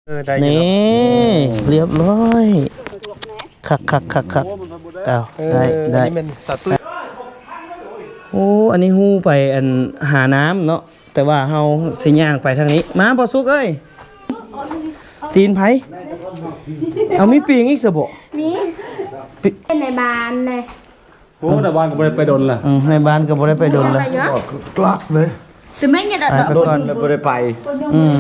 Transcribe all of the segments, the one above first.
ເອີ ໄດ້ຢູ່ເນາະ ນີ້ ອືມ ລຽບຮ້ອຍ ຄັກໆໆໆ ໂອ້ ມັນບໍ່ໄດ້ ອ້າວ ເອີ ໄດ້ ໄດ້ ອັນນີ້ແມ່ນສາວຕຸ້ຍ ໂອ້ ອັນນີ້ຮູ້ໄປອັນຫານ້ຳເນາະ ແຕ່ວ່າເຮົາຊິຍ່າງໄປທາງນີ້ ມາບໍ່ສຸກເອີຍ ຕີນໃຜ ເອົາມີປີງອີກຊະບໍ ມີ ປີ ໃນບ້ານແຫຼະ. ໂອ້ ໃນບ້ານກໍບໍ່ໄດ້ໄປດົນລະ ອືມ ໃນບ້ານກໍບໍ່ໄດ້ໄປດົນລະ ໄປຢູ່ ກະກະເລີຍ ແຕ່ແມ່ນຍັງໄດ້ ໄປ ໄປກ່ອນ ບໍ່ໄດ້ໄປ ອືມ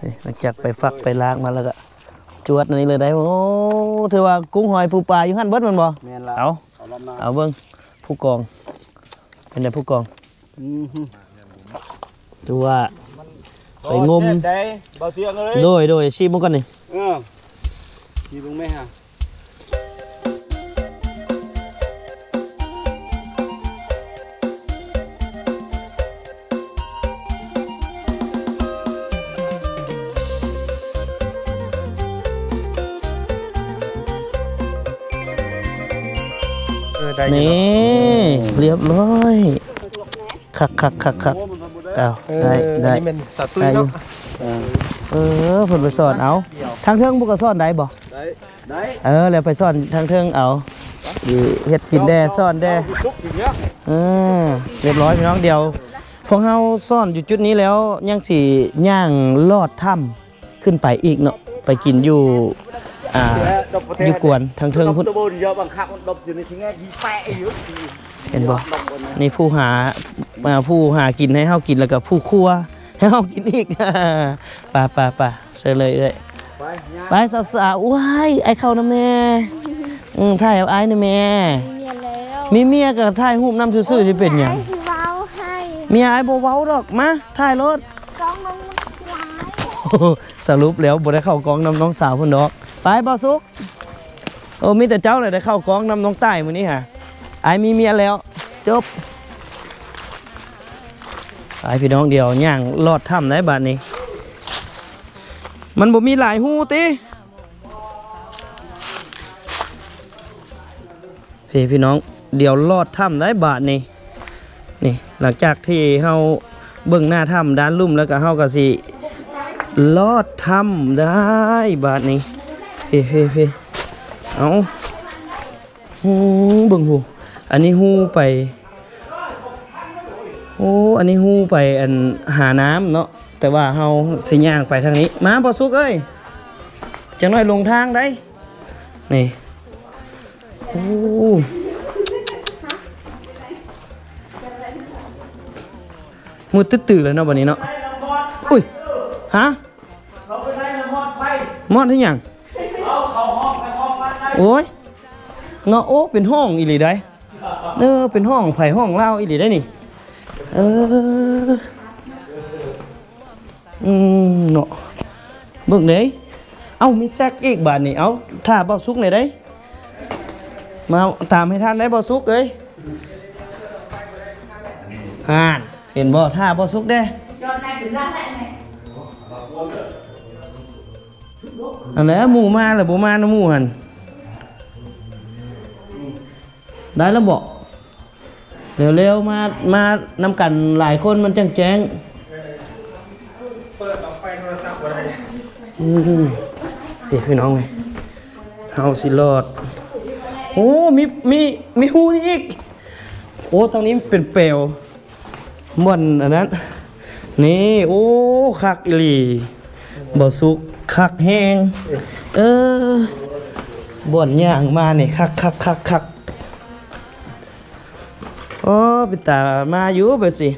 ນີ້ ຫຼັງຈາກໄປຟັກໄປລາກມາແລ້ວກໍຈວດອັນນີ້ເລີຍໄດ໋ ໂອ້ ຖືວ່າກຸ້ງຫອຍປູປາຢູ່ຫັ້ນເບິດແມ່ນບໍ່ ແມ່ນລະ ເອົາ ເອົາເບິ່ງຜູ້ກອງ ເປັນໃດຜູ້ກອງ ອືມ ຖືວ່າໄປງົມ ໂອ້ ແຊບໃດ໋ ເບົາຕຽງເອີຍ ໂດຍ ໂດຍ ຊີມເບິ່ງກ່ອນນີ້ ເອີ ຊີມເບິ່ງແມ່ຫາ ເອີ ໄດ້ຢູ່ເນາະ ນີ້ ອືມ ລຽບຮ້ອຍ ຄັກໆໆໆ ໂອ້ ມັນບໍ່ໄດ້ ອ້າວ ເອີ ໄດ້ ໄດ້ ອັນນີ້ແມ່ນສາວຕຸ້ຍເນາະ ໄດ້ຢູ່ ເອີ ເອີ ເພິ່ນໄປສອນເອົາ ທາງເທິງບໍ່ກໍສອນໄດ້ບໍ່ ໄດ້ ໄດ້ ເອີ ແລ້ວໄປສອນທາງເທິງເອົາ ຢູ່ເຮັດກິນແດ່ ສອນແດ່ ເອີ ລຽບຮ້ອຍພີ່ນ້ອງ ດຽວພວກເຮົາສອນຢູ່ຈຸດນີ້ແລ້ວ ຍັງຊິຍ່າງລອດຖ້ຳຂຶ້ນໄປອີກເນາະ ໄປກິນຢູ່ ອ່າ ຢູ່ກວນທາງເທິງພຸ້ນ ເຫັນບໍ່ ນີ້ຜູ້ຫາ ອ່າ ຜູ້ຫາກິນໃຫ້ເຮົາກິນ ແລ້ວກໍຜູ້ຄົວໃຫ້ເຮົາກິນອີກ ໄປໆໆ ເຊີນເລີຍເອື້ອຍ ໄປ ໄປສາວໆ ໂອ້ຍ ອ້າຍເຂົ້ານຳແດ່ ອືມ ຖ່າຍເອົາອ້າຍນຳແມ່ ມີເມຍແລ້ວ ມີເມຍກໍຖ່າຍຮູບນຳຊື່ໆ ຊິເປັນຫຍັງ ອ້າຍຊິເວົ້າໃຫ້ ເມຍອ້າຍບໍ່ເວົ້າດອກ ມາ ຖ່າຍໂລດ ກ້ອງນ້ອງມັນຫຼາຍ ສະຫຼຸບແລ້ວບໍ່ໄດ້ເຂົ້າກ້ອງນຳນ້ອງສາວເພິ່ນດອກ ໄປ ບ່າວສຸກ ໂອ້ ມີແຕ່ເຈົ້າແຫຼະໄດ້ເຂົ້າກ້ອງນຳນ້ອງຕ່າຍມື້ນີ້ຫາ ອ້າຍມີເມຍແລ້ວ ຈົບ ໄປພີ່ນ້ອງ ດຽວຍ່າງລອດຖ້ຳໄດ໋ບາດນີ້ ມັນບໍ່ມີຫຼາຍຮູຕິ ເພພີ່ນ້ອງ ດຽວລອດຖ້ຳໄດ້ບາດນີ້ ນີ້ ຫຼັງຈາກທີ່ເຮົາເບິ່ງໜ້າຖ້ຳດ້ານລຸ່ມແລ້ວ ກໍເຮົາກໍຊິລອດຖ້ຳໄດ້ບາດນີ້ ເພ ເພ ເພ ເອົາ ຫື ເບິ່ງຫູ ອັນນີ້ຫູໄປ ໂອ້ ອັນນີ້ຫູໄປອັນຫານ້ຳເນາະ ແຕ່ວ່າເຮົາຊິຍ່າງໄປທາງນີ້ ມາ ບໍ່ສຸກເອີຍ ຈັກໜ້ອຍຫຼົງທາງໄດ໋ ນີ້ ໂອ້ ມືດຕຶດໆ ແລ້ວເນາະ ບັດນີ້ເນາະ ອຸ້ຍ ຮະ ມອດເຮັດຫຍັງ ໂອ້ຍ ເນາະ ໂອ້ ເປັນຫ້ອງອີ່ຫຼີໄດ໋ ເອີ ເປັນຫ້ອງໃຜຫ້ອງລາວອີ່ຫຼີໄດ໋ນີ້ ເອີ ອືມ ເນາະ ເບິ່ງເດ້ ເອົ້າ ມີແຊັກອີກບາດນີ້ ເອົ້າ ຖ້າເບົາສຸກແດ່ໃດ໋ ມາຕາມໃຫ້ທັນໄດ໋ ເບົາສຸກເອີຍ ຫັ້ນ ເຫັນບໍ່ ຖ້າເບົາສຸກແດ່ ຫັ້ນແຫຼະ ໝູ່ມາແລ້ວ ບໍ່ມານຳໝູ່ຫັ້ນ ໄດ້ແລ້ວເບາະ ເລັວໆ ມາ ມານຳກັນຫຼາຍຄົນມັນຈັ່ງແຈ້ງ ເປີດອອກໄປໂທລະສັບບໍ່ໄດ້ ອືມ ເອີ ພີ່ນ້ອງເອີຍ ເຮົາຊິລອດ ໂອ້ ມີ ມີ ມີຮູນີ້ອີກ ໂອ້ ທາງນີ້ເປັນແປວ ບ່ອນອັນນັ້ນ ນີ້ ໂອ້ ຄັກອີ່ຫຼີ ເບົາສຸກ ຄັກແຮງ ເອີ ບ່ອນຍ່າງມານີ້ ຄັກໆໆໆ ໂອ້ ເປັນຕາມາຢູ່ແບບຊີ້ ດ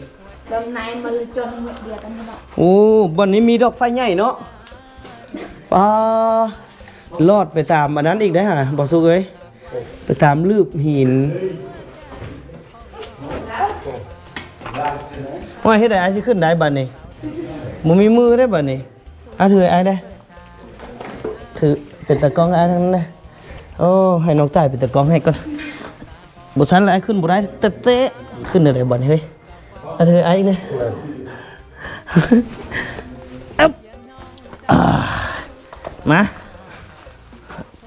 ຳໃນມັນຈອນເບຍກັນເນາະ ໂອ້ ບ່ອນນີ້ມີດອກໄຟໃຫຍ່ເນາະ ປາ ລອດໄປຕາມອັນນັ້ນອີກໄດ໋ຫາ ເບົາສຸກເອີຍ ໄປຕາມລືບຫີນ ໂອ້ຍ ເຮັດໃດອ້າຍຊິຂຶ້ນໄດ້ບາດນີ້ ບໍ່ມີມືໄດ້ບາດນີ້ ອາ ຖືໃຫ້ອ້າຍແດ່ ຖືເປັນຕາກ້ອງໃຫ້ອ້າຍທາງນັ້ນແດ່ ໂອ້ ໃຫ້ນ້ອງຕ່າຍເປັນຕາກ້ອງໃຫ້ກ່ອນ ບໍ່ຊັ້ນລະອ້າຍຂຶ້ນບໍ່ໄດ້ແທ້ໆ ຂຶ້ນແນວໃດບາດນີ້ເຮີ້ຍ ອັນເຮີໄອ້ເນຍ ອຶບ ອ່າ ມາ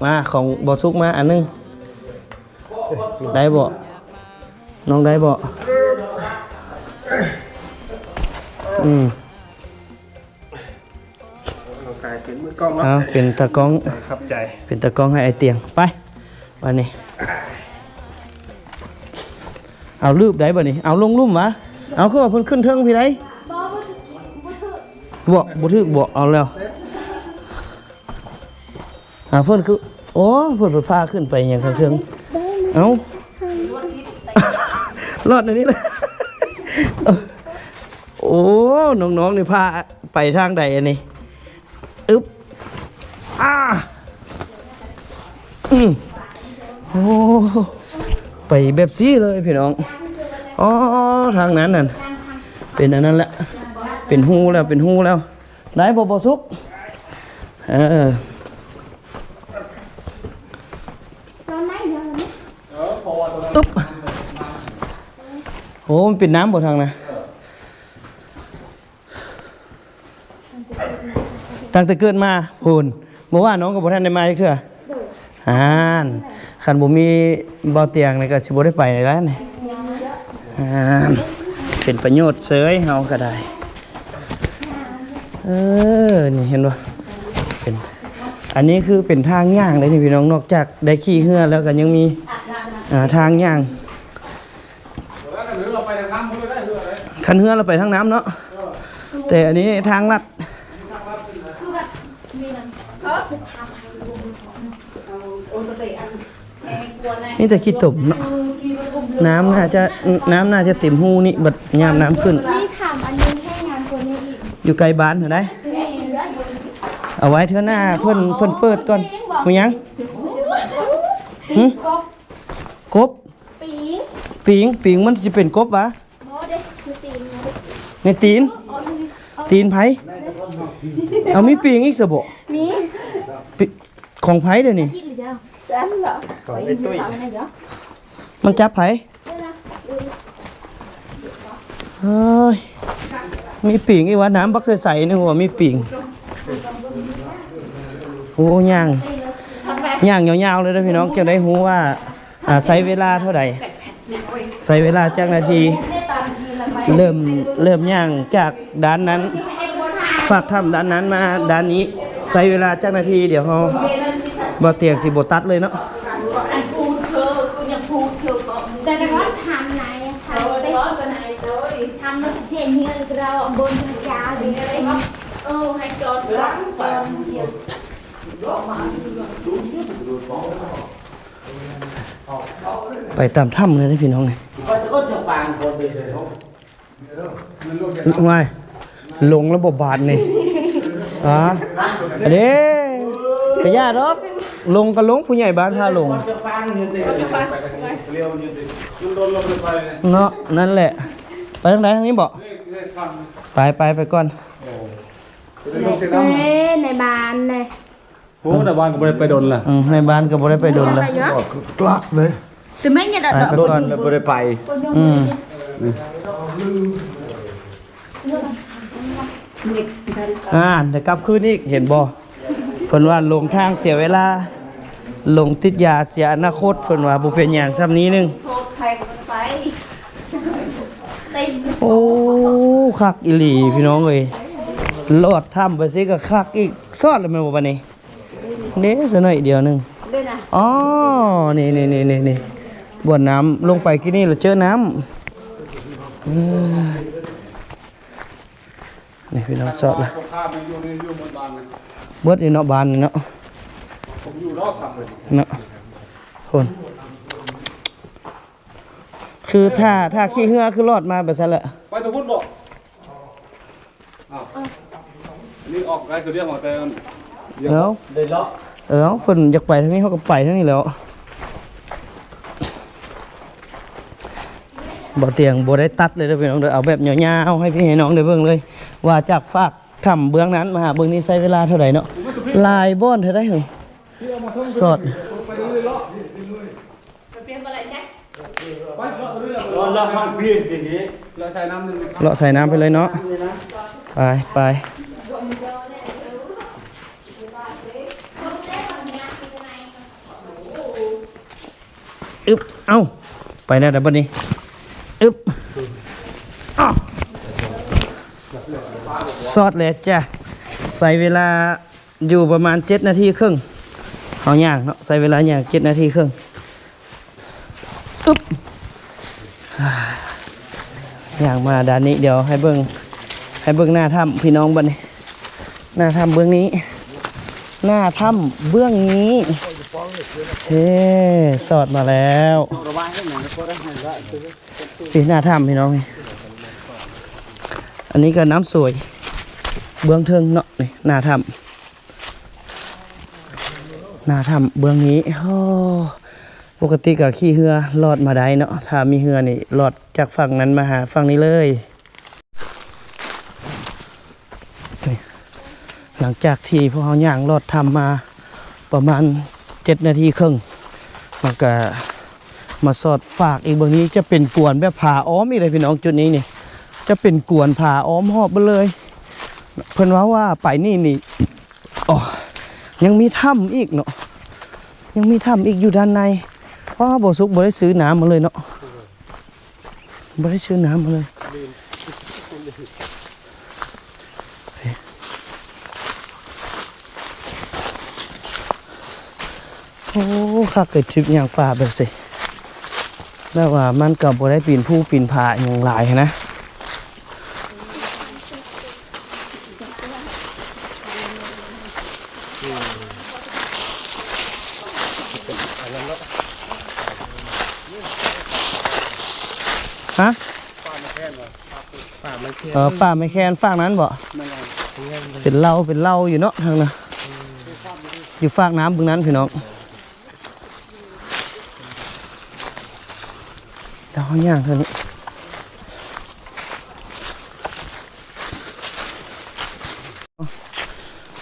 ມາ ຂອງບໍ່ສຸກມາອັນໜຶ່ງ ໄດ້ບໍ່ ນ້ອງໄດ້ບໍ່ ອືມ. ນ້ອງກາຍ ເປັນມືກ້ອງເນາະ ອ່າ ເປັນຕາກ້ອງ ຂອບໃຈ ເປັນຕາກ້ອງໃຫ້ອ້າຍຕຽງ. ໄປ ບາດນີ້ ເອົາ ລືບໄດ້ບາດນີ້. ເອົາ ລົງລຸ່ມຫວາ? ເອົາ ຄືວ່າເພິ່ນຂຶ້ນເທິງພີ້ໃດ໋? ບໍ່ ບໍ່ຖືກ ບໍ່ຖືກ ບໍ່ຖືກບໍ? ເອົາແລ້ວ ອ່າ ເພິ່ນຄື ໂອ້ ເພິ່ນ ເພິ່ນພາຂຶ້ນໄປຫຍັງຂ້າງເທິງ? ເອົ້າ ລອດອັນນີ້ລະ. ໂອ້ ນ້ອງໆ ນີ້ພາໄປທາງໃດອັນນີ້? ອຶບ ອາ ອືມ ໂອ້ ໄປແບບຊີ້ເລີຍພີ່ນ້ອງ. ອໍ ທາງນັ້ນນັ້ນ ເປັນອັນນັ້ນແຫຼະ ເປັນຮູແລ້ວ ເປັນຮູແລ້ວ. ໄດ້ບໍ່ ບໍ່ສຸກ? ເອີ ອຶບ ໂອ້ ມັນເປັນນ້ຳບໍ່ທາງນະ? ຕັ້ງແຕ່ເກີດມາພຸ້ນ ບໍ່ວ່ານ້ອງກໍບໍ່ທັນໄດ້ມາຈັກເທື່ອ. ໂດຍ ອ່ານ ຄັນບໍ່ມີເບົາຕຽງນີ້ກໍຊິບໍ່ໄດ້ໄປແລ້ວນີ້. ອ່ານ ເປັນປະໂຫຍດເສີຍເຮົາກໍໄດ້. ເອີ ນີ້ເຫັນບໍ່ ເປັນ ອັນນີ້ຄືເປັນທາງຍ່າງເດ້ນີ້ພີ່ນ້ອງ. ນອກຈາກໄດ້ຂີ່ເຮືອແລ້ວກໍຍັງມີ ອ່າ ທາງຍ່າງ. ຄັນເຮືອລະໄປທາງນ້ຳເນາະ ແຕ່ອັນນີ້ທາງລັດ. ມີແຕ່ຂີ້ຕົມເນາະ ນ້ຳໜ້າຈະ ນ້ຳໜ້າຈະເຕັມຮູນີ້ ບັດຍາມນ້ຳຂຶ້ນ. ມີຖາມອັນໜຶ່ງ ແຮງງານຄົນນີ້ອີກ ຢູ່ໃກ້ບ້ານຫັ້ນໃດ໋. ເອົາໄວ້ເທື່ອໜ້າ ເພິ່ນ ເພິ່ນເປີດກ່ອນ. ມີຫຍັງ? ຫຶ? ກົບ? ປີງ ປີງ ປີງ ມັນຊິເປັນກົບຫວາ? ບໍ່ເດ້ ຄືຕີນ ໃນຕີນ ຕີນໃຜ? ເອົາ ມີປີງອີກຊະບໍ? ມີ ປີ ຂອງໃຜເດນີ້? ຈັນເນາະ ຂອງໄອ້ຕຸ້ຍ ມັນຈັບໃຜ? ເອີຍ ມີປີງອີກຫວາ? ນ້ຳບັກໃສໆ ໃນຫົວມີປີງ. ໂອ້ ຍ່າງ ຍ່າງຍາວໆ ເລີຍເດີພີ່ນ້ອງ ຈັ່ງໄດ້ຮູ້ວ່າ ອ່າ ໃຊ້ເວລາເທົ່າໃດ ໃຊ້ເວລາຈັກນາທີ? ເລີ່ມ ເລີ່ມຍ່າງຈາກດ້ານນັ້ນ ຟາກຖ້ຳດ້ານນັ້ນມາດ້ານນີ້ ໃຊ້ເວລາຈັກນາທີ? ດຽວເຮົາ ບໍ່ຕຽງຊິບໍ່ຕັດເລີຍເນາະ. ແຕ່ວ່າຖາມນາຍ ຖາມເປັນ ຖາມນາຍເຊນເຮືອນເຮົາບົນພະຈາເດ້. ເອີ ໃຫ້ຈອດ ຈອດ ໄປຕາມຖ້ຳເລີຍເດ້ພີ່ນ້ອງ. ໄປແຕ່ກ່ອນຈະປາງຄົນເດີເນາະ. ຫວາຍ ລົງແລ້ວບໍ່ບາດນີ້? ຮະ? ເດ້ ກະຢ່າດອກ ລົງກະລົງ ຜູ້ໃຫຍ່ບ້ານພາລົງເນາະ. ນັ້ນແຫຼະ ໄປທາງໃດ? ທາງນີ້ບໍ? ໄປ ໄປ ໄປກ່ອນ. ເອີ ໃນບ້ານແນ່. ໂອ້ ນາຍບ້ານກໍບໍ່ໄດ້ໄປດົນລະ. ອືມ ນາຍບ້ານກໍບໍ່ໄດ້ໄປດົນລະ. ກະເລີຍ ແຕ່ແມ່ນຢ່າ ໄປກ່ອນ ແລ້ວບໍ່ໄດ້ໄປ. ອືມ ອ່າ ໄດ້ກັບຄືນອີກ ເຫັນບໍ່? ເພິ່ນວ່າຫຼົງທາງເສຍເວລາ ຫຼົງຕິດຢາເສຍອະນາຄົດ. ເພິ່ນວ່າບໍ່ເປັນຫຍັງ ຊ່ຳນີ້ໜຶ່ງ. ໂອ້ ຄັກອີ່ຫຼີພີ່ນ້ອງເອີຍ. ລອດຖ້ຳໄປຊິກໍຄັກອີກ. ຊອດແລ້ວແມ່ນບໍ່ບາດນີ້? ເດ້ ສະໜ້ອຍດຽວໜຶ່ງ. ອໍ ນີ້ໆ ບ່ອນນ້ຳ ລົງໄປກີ້ນີ້ລະເຈີນ້ຳ. ເອີ ນີ້ພີ່ນ້ອງ ຊອດລະ ເບິດນີ້ເນາະ ບ້ານນີ້ເນາະ ເນາະ. ພຸ້ນ ຄືຖ້າ ຖ້າຂີ່ເຮືອຄືລອດມາແບບຊັ້ນແຫຼະ. ໄປທາງພຸ້ນບໍ? ອ້າວ ນີ້ອອກໄດ້ຄືດຽວ ແຕ່ ເອີ ໄດ້ເລາະ ເອີ ເພິ່ນຢາກໄປທາງນີ້ ເຮົາກໍໄປທາງນີ້ແຫຼ້ວ. ບໍ່ຕຽງບໍ່ໄດ້ຕັດເລີຍເດີພີ່ນ້ອງເດີ ເອົາແບບຍາວໆ ໃຫ້ພີ່ໃຫ້ນ້ອງໄດ້ເບິ່ງເລີຍ ວ່າຈາກຟາກຖ້ຳເບື້ອງນັ້ນມາຫາເບື້ອງນີ້ໃຊ້ເວລາເທົ່າໃດເນາະ. ຫຼາຍບ່ອນເທົ່າໃດເຮີ້ຍ ຊອດ. ເລາະສາຍນ້ຳໄປເລີຍເນາະ. ໄປ ໄປ ອຶບ ເອົ້າ ໄປແນວໃດບັດນີ້? ອຶບ ອ້າວ ຊອດແລ້ວຈ້າ. ໃຊ້ເວລາ ຢູ່ປະມານເຈັດນາທີເຄິ່ງ ເຮົາຍ່າງເນາະ ໃຊ້ເວລາຍ່າງເຈັດນາທີເຄິ່ງ. ອຶບ ຍ່າງມາດ້ານນີ້ ດຽວໃຫ້ເບິ່ງ ໃຫ້ເບິ່ງໜ້າຖ້ຳພີ່ນ້ອງບັດນີ້. ໜ້າຖ້ຳເບື້ອງນີ້ ໜ້າຖ້ຳເບື້ອງນີ້ ເອີ ສອດມາແລ້ວ. ນີ້ໜ້າຖ້ຳພີ່ນ້ອງ ນີ້ ອັນນີ້ກໍນ້ຳສວຍເບື້ອງເທິງເນາະ ນີ້ໜ້າຖ້ຳ ໜ້າຖ້ຳເບື້ອງນີ້. ໂອ້ ປົກກະຕິກໍຂີ່ເຮືອລອດມາໄດ້ເນາະ ຖ້າມີເຮືອນີ້ລອດຈາກຝັ່ງນັ້ນມາຫາຝັ່ງນີ້ເລີຍ. ນີ້ ຫຼັງຈາກທີ່ພວກເຮົາຍ່າງລອດຖ້ຳມາປະມານເຈັດນາທີເຄິ່ງ ແລ້ວກະມາສອດຟາກອີກເບິ່ງ. ນີ້ຈະເປັນກວນແບບຜາອ້ອມອີກເດ້ພີ່ນ້ອງ ຈຸດນີ້ນີ້ຈະເປັນກວນຜາອ້ອມຮອບເບິດເລີຍ. ເພິ່ນເວົ້າວ່າໄປນີ້ນີ້ ອໍ ຍັງມີຖ້ຳອີກເນາະ ຍັງມີຖ້ຳອີກຢູ່ດ້ານໃນ. ເພາະວ່າບໍ່ສຸກບໍ່ໄດ້ຊື້ນ້ຳມາເລີຍເນາະ ບໍ່ໄດ້ຊື້ນ້ຳມາເລີຍ. ໂອ້ ຄັກເລີຍ ທຣິບຍ່າງປ່າແບບຊີ້ ແບບວ່າມັນກໍບໍ່ໄດ້ປີນພູປີນຜາຫຍັງຫຼາຍຫັ້ນນະ. ຮະ? ເອີ ປ່າໄມ້ແຄນຟາກນັ້ນບໍ? ແມ່ນແລ້ວ ເປັນເຫຼົ່າ ເປັນເຫຼົ່າຢູ່ເນາະ ທາງນັ້ນ ຢູ່ຟາກນ້ຳເບື້ອງນັ້ນພີ່ນ້ອງ. ດາວເຮົາຍ່າງເທົ່ານີ້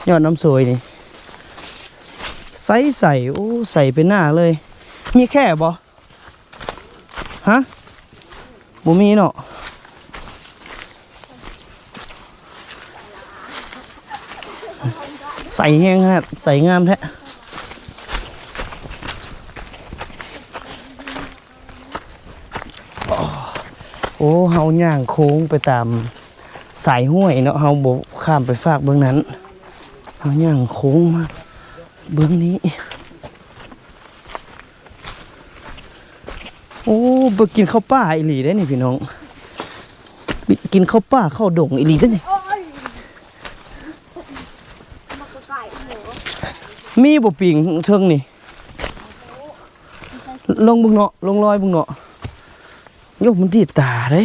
ຍອດນ້ຳໂສຍນີ້ ໃສໆ ໂອ້ ໃສເປັນໜ້າເລີຍ. ມີແຂ້ບໍ່? ຮະ? ບໍ່ມີເນາະ ໃສແຮງຂະໜາດ ໃສງາມແທ້. ໂອ້ ເຮົາຍ່າງໂຄ້ງໄປຕາມສາຍຫ້ວຍເນາະ ເຮົາບໍ່ຂ້າມໄປຟາກເບື້ອງນັ້ນ ເຮົາຍ່າງໂຄ້ງມາເບື້ອງນີ້. ໂອ້ ໄປກິນເຂົ້າປ່າອີ່ຫຼີເດ້ນີ້ພີ່ນ້ອງ ກິນເຂົ້າປ່າເຂົ້າດົງອີ່ຫຼີເດ້ນີ້. ມີບໍ່ປີງເທິງນີ້? ລົງເບິ່ງເນາະ ລົງລອຍເບິ່ງເນາະ. ໂຍ ມັນດີດຕາເດ້.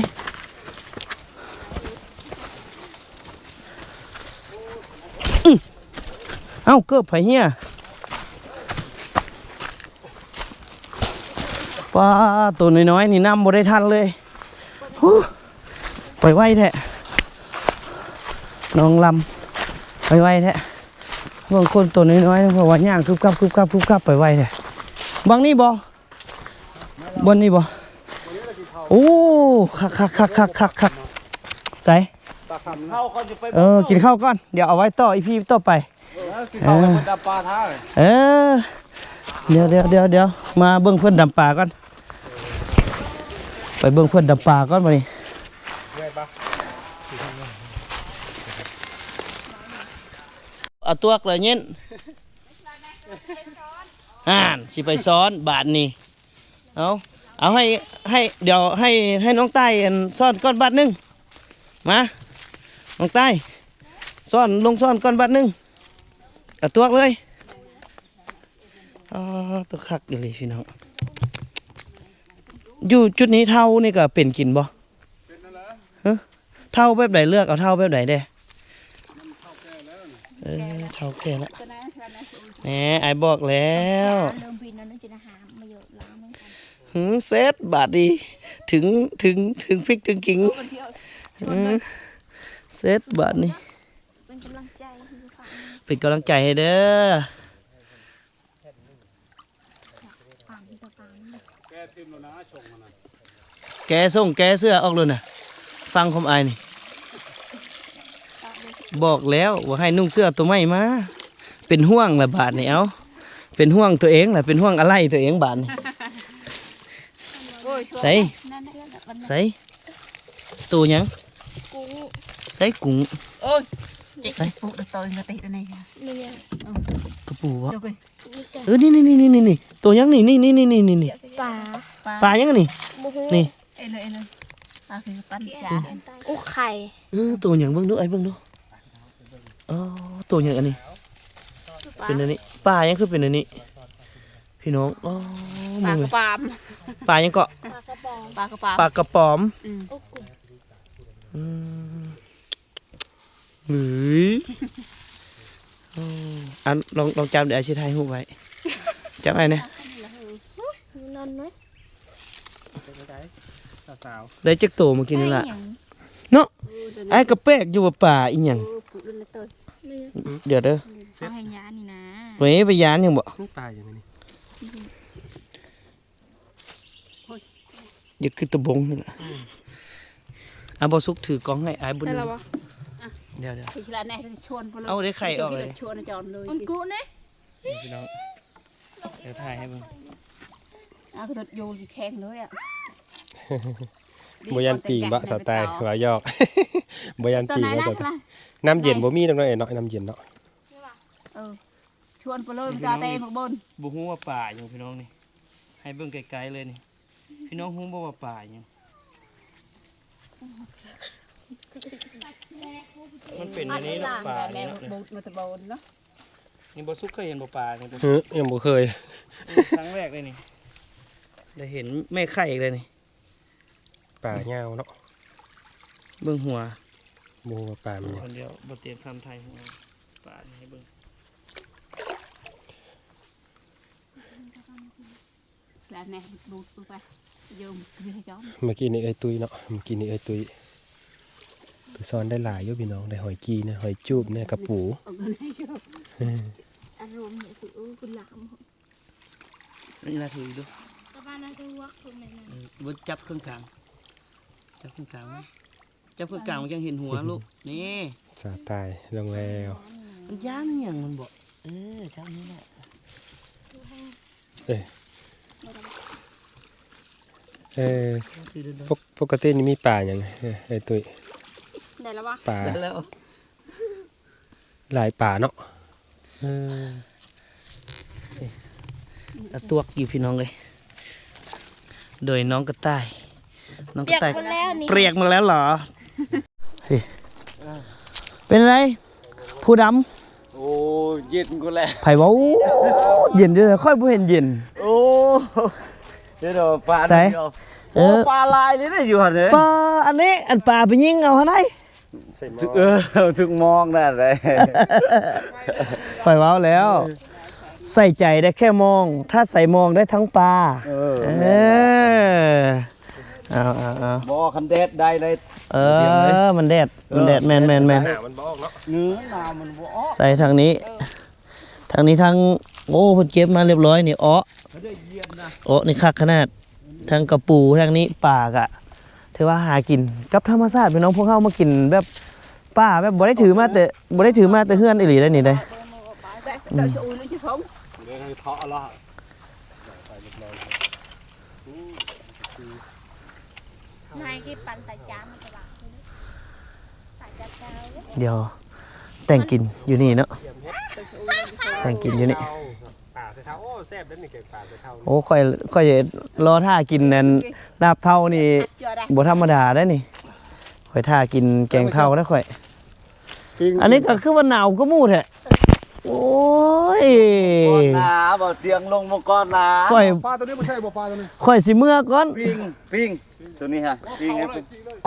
ອື ເອົ້າ ເກີບໃຜເຮ່ຍ. ປ້າ ໂຕນ້ອຍໆນີ້ນຳບໍ່ໄດ້ທັນເລີຍ. ຫູ ໄປໄວແທ້ ນ້ອງລຳ ໄປໄວແທ້. ບາງຄົນໂຕນ້ອຍໆ ເພາະວ່າຍ່າງກຶບກັບ ກຶບກັບ ກຶບກັບ ໄປໄວແທ້. ບັງນີ້ບໍ່? ບ່ອນນີ້ບໍ່? ໂອ້ ຄັກໆໆໆໆ ໃສ? ເອີ ກິນເຂົ້າກ່ອນ ດຽວເອົາໄວ້ຕໍ່ອີພີຕໍ່ໄປ. ເອີ ເອີ ດຽວໆໆໆ ມາເບິ່ງເພິ່ນດຳປາກ່ອນ ໄປເບິ່ງເພິ່ນດຳປາກ່ອນບັດນີ້. ເອົາຕວກແລ້ວເຢັນ ອ່ານ ຊິໄປຊ້ອນບາດນີ້. ເອົາ ເອົາໃຫ້ ໃຫ້ ດຽວໃຫ້ ໃຫ້ນ້ອງຕ້າຍ ອັນ ຊ້ອນກ່ອນບາດໜຶ່ງ. ມາ ນ້ອງຕ້າຍ ຊ້ອນ ລົງຊ້ອນກ່ອນບາດໜຶ່ງ. ເອົາຕວກເລີຍ. ອໍ ຕົວຄັກອີ່ຫຼີພີ່ນ້ອງ. ຢູ່ຈຸດນີ້ເທົານີ້ກໍເປັນກິນບໍ່? ເປັນນັ້ນແຫຼະ. ຮະ? ເທົາແບບໃດ? ເລືອກເອົາເທົາແບບໃດແດ່? ມັນເທົາແກ່ແລ້ວນີ້. ເອີ ເທົາແກ່ແລ້ວ. ແໜ ອ້າຍບອກແລ້ວ. ຫື ເສັດບາດນີ້ ເຖິງ ເຖິງ ເຖິງພິກເຖິງກິງ. ເອີ ເສັດບາດນີ້. ເປັນກຳລັງໃຈໃຫ້ເດີ້ ເປັນກຳລັງໃຈໃຫ້ເດີ້. ແກຖິ້ມແລ້ວນະ ຊົງຫັ້ນນະ ແກສົ່ງແກເສື້ອອອກໂລດນະ. ຟັງຄວາມອ້າຍນີ້ ບອກແລ້ວວ່າໃຫ້ນຸ່ງເສື້ອໂຕໃໝ່ມາ. ເປັນຫ່ວງລະບາດນີ້ ເອົ້າ ເປັນຫ່ວງຕົວເອງລະ ເປັນຫ່ວງອາໄຫຼ່ຕົວເອງບາດນີ້. ໂອ້ຍ ໃສ ໃສ ໂຕຫຍັງ? ກຸ້ງ ໃສກຸ້ງ? ໂອ້ຍ ໃສ່ ກະປູ ໂຕ ກະຕິ ໂຕນີ້ ກະປູບໍ່? ເອີ ນີ້ໆໆໆໆ ໂຕຫຍັງນີ້? ນີ້ໆໆໆໆ ປາ ປາຫຍັງນີ້? ບໍ່ຮູ້ ນີ້ ເອີ ເອີ ປາຄືປັນຈາ ອຸໄຂ່ ເອີ ໂຕຫຍັງ? ເບິ່ງດູ ອ້າຍເບິ່ງດູ ອໍ ໂຕຫຍັງອັນນີ້? ເປັນອັນນີ້ ປາຫຍັງຄືເປັນອັນນີ້? ພີ່ນ້ອງ ອໍ ປາກະປອມ ປາຫຍັງເກາະ? ປາກະປອມ ປາກະປອມ ອືມ ອືມ ເອີຍ ໂອ້ ອັນ ລອງ ລອງຈັບເດີ ອ້າຍຊິຖ່າຍຮູບໄວ້ ຈັບໃຫ້ແດ່ ນອນເນາະ ສາວໆ ໄດ້ຈັກໂຕມື້ກີ້ນີ້ລະ ໄດ້ຫຍັງ ເນາະ ເອີ ອ້າຍກະແປກຢູ່ວ່າປາອີຫຍັງ ເອີ ດຽວເດີ ເອົາໃຫ້ຍານີ້ນະ ເວີຍ ໄປຢ້ານຫຍັງບໍ ມີປາຫຍັງອັນນີ້? ຢ່າຄືຕະບົງນີ້ລະ ອືມ ອ່ະ ບໍ່ສຸກຖືກ້ອງໃຫ້ອ້າຍບຸນ ໄດ້ແລ້ວບໍ່? ດຽວໆ ເອົາໄດ້ໄຂ່ອອກເລີຍ ຊວນຈອນເລີຍ ອຸນກຸເນ ນີ້ພີ່ນ້ອງ ດຽວຖ່າຍໃຫ້ເບິ່ງ ອ້າວ ໂຍນແຂງເລີຍອະ ບໍ່ຢ້ານປີງບໍ ສາວຕາຍ ວ່າຢອກ ບໍ່ຢ້ານປີງບໍ ສາວຕາຍ ນ້ຳເຢັນບໍ່ມີດອກເນາະ ເນາະ ນ້ຳເຢັນເນາະ ເອີ ຊວນໄປເລີຍ ຕາແຕ່ໝາກບົນ ບໍ່ຮູ້ວ່າປາຫຍັງພີ່ນ້ອງນີ້ ໃຫ້ເບິ່ງໄກໆເລີຍນີ້ ພີ່ນ້ອງຮູ້ບໍ່ວ່າປາຫຍັງ? ມັນເປັນອັນນີ້ເນາະ ປານີ້ເນາະ ນີ້ບໍ່ສຸກເຄີຍເຫັນບໍ່ປານີ້? ຫື ຍັງບໍ່ເຄີຍ ເອີ ຄັ້ງແລກເລີຍນີ້ ໄດ້ເຫັນແມ່ໄຂ່ອີກແລ້ວນີ້ ປາຍາວເນາະ ເບິ່ງຫົວ ບໍ່ຮູ້ວ່າປາມັນຫຍັງ ດຽວບໍ່ຕຽງຄຳຖ່າຍຫົວປານີ້ໃຫ້ເບິ່ງ. ແລ້ວແນ່ ດູດລົງໄປ ເຢີມຢູ່ໃຫ້ຈອມ ເມື່ອກີ້ນີ້ເອື້ອຍຕຸ້ຍເນາະ ເມື່ອກີ້ນີ້ເອື້ອຍຕຸ້ຍ ໄປຊ້ອນໄດ້ຫຼາຍຢູ່ພີ່ນ້ອງ ໄດ້ຫອຍກີ່ນະ ຫອຍຈູບນະ ກະປູ ອາລົມນີ້ຄື ເອີ ຄືລາມ ນີ້ລະຖືດູ ຕະບານນະ ເອີ ບໍ່ຈັບເຄິ່ງກາງ ຈັບເຄິ່ງກາງ ຈັບເຄິ່ງກາງມັນຈັ່ງເຫັນຫົວລູກ ນີ້ ສາວຕາຍລົງແລ້ວ ມັນຢ້ານອີຫຍັງມັນບໍ ເອີ ຈັບນີ້ແຫຼະ ເອີ ເອີ ປົກ ປົກກະຕິນີ້ມີປາຫຍັງ ເອີ ອ້າຍຕຸ້ຍ ໄດ້ແລ້ວວະ ປາ ໄດ້ແລ້ວ ຫຼາຍປາເນາະ ເອີ ຕາຕວກຢູ່ພີ່ນ້ອງເອີຍ ໂດຍນ້ອງກະຕ່າຍ ນ້ອງກະຕ່າຍ ປຽກໝົດແລ້ວນີ້ ປຽກໝົດແລ້ວເຫລອ? ເປັນໃດ ຜູ້ດຳ? ໂອ້ ເຢັນພຸ້ນແຫຼະ ໃຜເວົ້າ ເຢັນເດີ ຂ້ອຍບໍ່ເຫັນເຢັນ ໂອ້ ເຫັນແຕ່ປາ ໃສ ເອີ ໂອ້ ປາຫຼາຍເລີຍຢູ່ຫັ້ນເດ້ ປາ ອັນນີ້ ອັນປາໄປຍິງເອົາຫັ້ນໃດ ເອີ ຖືກມອງນັ້ນແຫຼະ ຂ້ອຍເວົ້າແລ້ວ ໃສ່ໃຈໄດ້ແຄ່ມອງ ຖ້າໃສ່ມອງໄດ້ທັງປາ ເອີ ເອີ ເອົາໆໆ ບໍ່ ຄັນແດດໄດ້ເລີຍ ເອີ ມັນແດດ ມັນແດດ ເອີ ແມ່ນໆໆ ໜາວມັນບໍ່ອອກເນາະ ເອີ ໜາວມັນບໍ່ອອກ ໃສ່ທາງນີ້ ເອີ ທາງນີ້ທາງ ໂອ້ ເພິ່ນເກັບມາຮຽບຮ້ອຍນີ້ ເອາະ ເອີ ເນາະ ນີ້ຄັກຂະໜາດ ທັງກະປູ ທາງນີ້ປາກະ ຖືວ່າຫາກິນກັບທຳມະຊາດ ພີ່ນ້ອງ ພວກເຮົາມາກິນແບບປ່າ ແບບບໍ່ໄດ້ຖືມາແຕ່ ບໍ່ໄດ້ຖືມາແຕ່ເຮືອນອີ່ຫຼີໄດ໋ນີ້ໄດ໋ ອືມ ດຽວແຕ່ງກິນຢູ່ນີ້ເນາະ ແຕ່ງກິນຢູ່ນີ້ ປາເທົາ ໂອ້ ແຊບເດ້ນີ້ ແກງປາເທົາ ໂອ້ ຂ້ອຍ ຂ້ອຍລໍຖ້າກິນອັນລາບເທົານີ້ ບໍ່ທຳມະດາເດ້ນີ້ ຂ້ອຍຖ້າກິນແກງເທົາເດ້ຂ້ອຍ ອັນນີ້ກໍຄືວ່າໜາວກວ່າໝູ່ແທ້ ໂອ້ຍ ກ່ອນນາ ບໍ່ຕຽງລົງມາກ່ອນນາ ຂ້ອຍ ປາໂຕນີ້ບໍ່ໃຊ່ບໍ່ ປາໂຕນີ້ ຂ້ອຍຊິເມືອກ່ອນ ປີ້ງ ປີ້ງ ໂຕນີ້ຫະ ປີ້ງ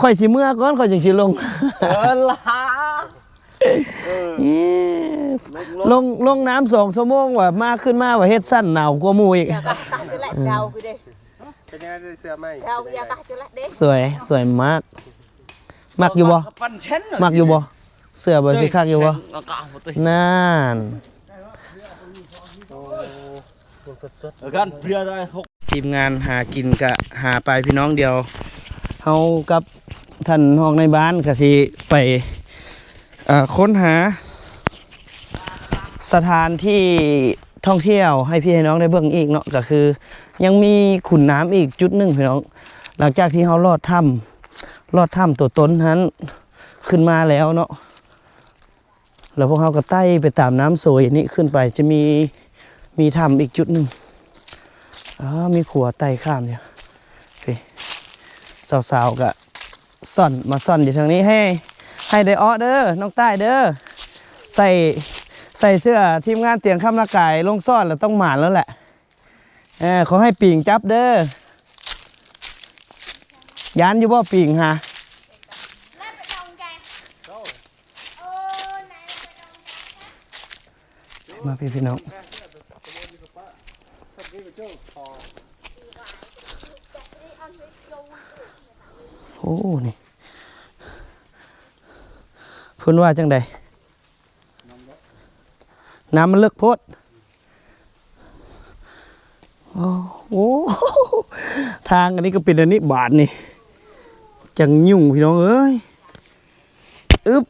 ຂ້ອຍຊິເມືອກ່ອນ ຂ້ອຍຈຶ່ງຊິລົງ ເອີ ລະ ເອີ ລົງ ລົງນ້ຳສອງຊົ່ວໂມງວ່າ ມາ ຂຶ້ນມາວ່າເຮັດຊັ້ນ ໜາວກວ່າໝູ່ອີກ ເປັນຈັ່ງໃດເສື້ອໃໝ່ ສວຍ ສວຍມາກ ມັກຢູ່ບໍ່? ມັກຢູ່ບໍ່? ເສື້ອບໍ່ ຊິຄັກຢູ່ບໍ່? ນັ້ນ ທີມງານຫາກິນກະຫາໄປພີ່ນ້ອງ ດຽວເຮົາກັບທ່ານຮອງນາຍບ້ານກະຊິໄປ ເອີ ຄົ້ນຫາສະຖານທີ່ທ່ອງທ່ຽວໃຫ້ພີ່ໃຫ້ນ້ອງໄດ້ເບິ່ງອີກເນາະ ກະຄືຍັງມີຂຸນນ້ຳອີກຈຸດໜຶ່ງພີ່ນ້ອງ ຫຼັງຈາກທີ່ເຮົາລອດຖ້ຳ ລອດຖ້ຳຕົວຕົນຫັ້ນຂຶ້ນມາແລ້ວເນາະ. ແລ້ວພວກເຮົາກໍໄຕ່ໄປຕາມນ້ຳໂຊຍນີ້ຂຶ້ນໄປ ຈະມີ ມີຖ້ຳອີກຈຸດໜຶ່ງ. ອ້າ ມີຂົວໄຕ່ຂ້າມຢູ່. ນີ້ ສາວໆກໍຊ່ອນ ມາຊ່ອນຢູ່ທາງນີ້. ໃຫ້ ໃຫ້ໄດ້ເອາະເດີ ນ້ອງຕ້າຍເດີ. ໃສ່ ໃສ່ເສື້ອທີມງານຕຽງຄຳລະກາຍລົງຊ່ອນແລ້ວຕ້ອງໝານແລ້ວແຫຼະ. ເອີ ຂໍໃຫ້ປີງຈັບເດີ. ຢ້ານຢູ່ບໍ່ປີງຫາ? ມາພີ່ ພີ່ນ້ອງ. ໂອ້ ນີ້ ເພິ່ນວ່າຈັ່ງໃດ? ນ້ຳມັນເລິກໂພດ. ໂອ້ ທາງອັນນີ້ກໍເປັນອັນນີ້ບາດນີ້ ຈັ່ງຫຍຸ້ງພີ່ນ້ອງເອີຍ. ອຶບ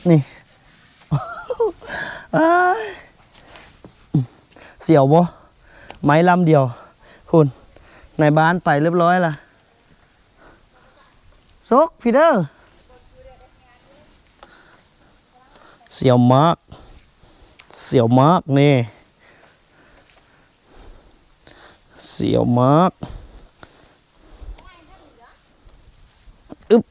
ນີ້ ອ້າຍ ສຽວບໍ່? ໄມ້ລຳດຽວພຸ້ນ ນາຍບ້ານໄປຮຽບຮ້ອຍລະ. ໂຊກ ພີເດີ ສຽວມາກ ສຽວມາກນີ້ ສຽວມາກ. ອຶບ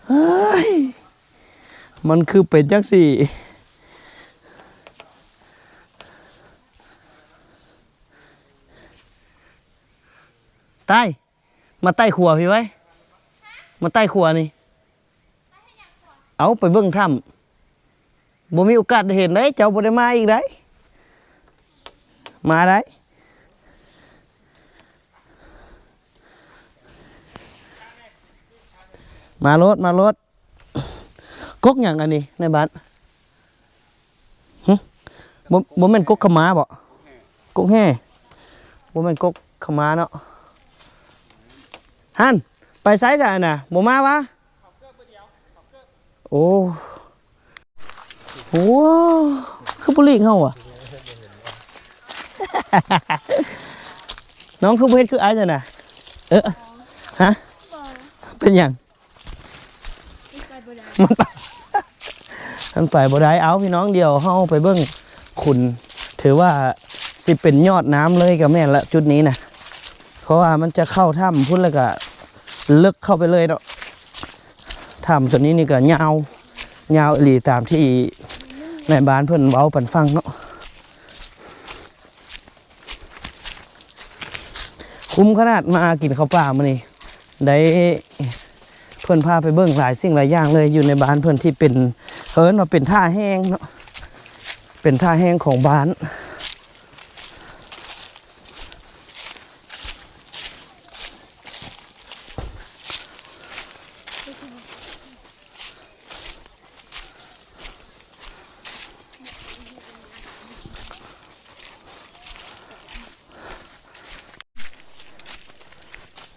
ເຮີ້ຍ ມັນຄືເປັນຈັ່ງຊີ້? ຕາຍ ມາໄຕ່ຂົວພີ້ໄວ້ ມາໄຕ່ຂົວນີ້. ເອົາ ໄປເບິ່ງຖ້ຳ ບໍ່ມີໂອກາດໄດ້ເຫັນເດ້ ເຈົ້າບໍ່ໄດ້ມາອີກໃດ໋ ມາໄດ໋ ມາໂລດ ມາໂລດ. ກົກຫຍັງອັນນີ້ໃນບ້ານ? ຫຶ ບໍ່ ບໍ່ແມ່ນກົກຂະມ້າບໍ? ກົກແຮ່. ບໍ່ແມ່ນກົກຂະມ້າເນາະ. ຫັ້ນ ໄປໃສຊະຫັ້ນນະ? ບໍ່ມາວະ? ໂອ້ ໂອ້ ຄືບໍ່ຫຼີກເຮົາວະ? ນ້ອງຄືບໍ່ເຮັດຄືອ້າຍຊະນະ? ເອີ ຮະ? ເປັນຫຍັງ? ມັນໄປ ມັນໄປບໍ່ໄດ້. ເອົາ ພີ່ນ້ອງ ດຽວເຮົາໄປເບິ່ງຂຸນ ຖືວ່າຊິເປັນຍອດນ້ຳເລີຍກໍແມ່ນລະ ຈຸດນີ້ນະ ເພາະວ່າມັນຈະເຂົ້າຖ້ຳພຸ້ນ ແລ້ວກໍເລິກເຂົ້າໄປເລີຍເນາະ. ຖ້ຳຕົວນີ້ນີ້ກໍຍາວ ຍາວອີ່ຫຼີ ຕາມທີ່ນາຍບ້ານເພິ່ນເວົ້າປັນຟັງເນາະ. ຄຸ້ມຂະໜາດມາກິນເຂົ້າປ່າມື້ນີ້ ໄດ້ເພິ່ນພາໄປເບິ່ງຫຼາຍສິ່ງຫຼາຍຢ່າງເລີຍ ຢູ່ໃນບ້ານເພິ່ນທີ່ເປັນ ເອີ້ນວ່າເປັນທ່າແຮງເນາະ ເປັນທ່າແຮງຂອງບ້ານ.